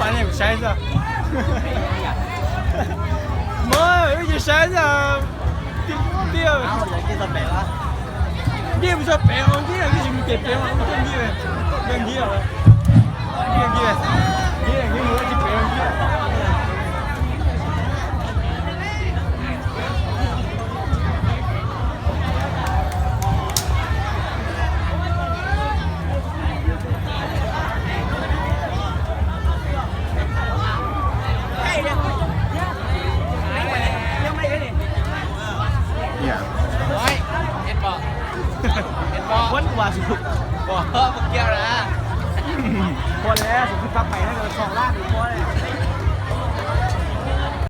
哎，你有筛子？妈，有些筛子啊，对不对？然后人家都没了。你也不说白王，你也不行，给白王，你也，你也，你也，你也，你也，你也，你也，你也，你也。 ເຫັນບໍ່? ເຫັນບໍ່? ຄົນກວ່າສຸດ ບໍ່ ບໍ່ກ່ຽວນະ ພໍແລ້ວ ສຸດ ປະໄປໃຫ້ເຂົາສອງລ້ານ ພໍແລ້ວ.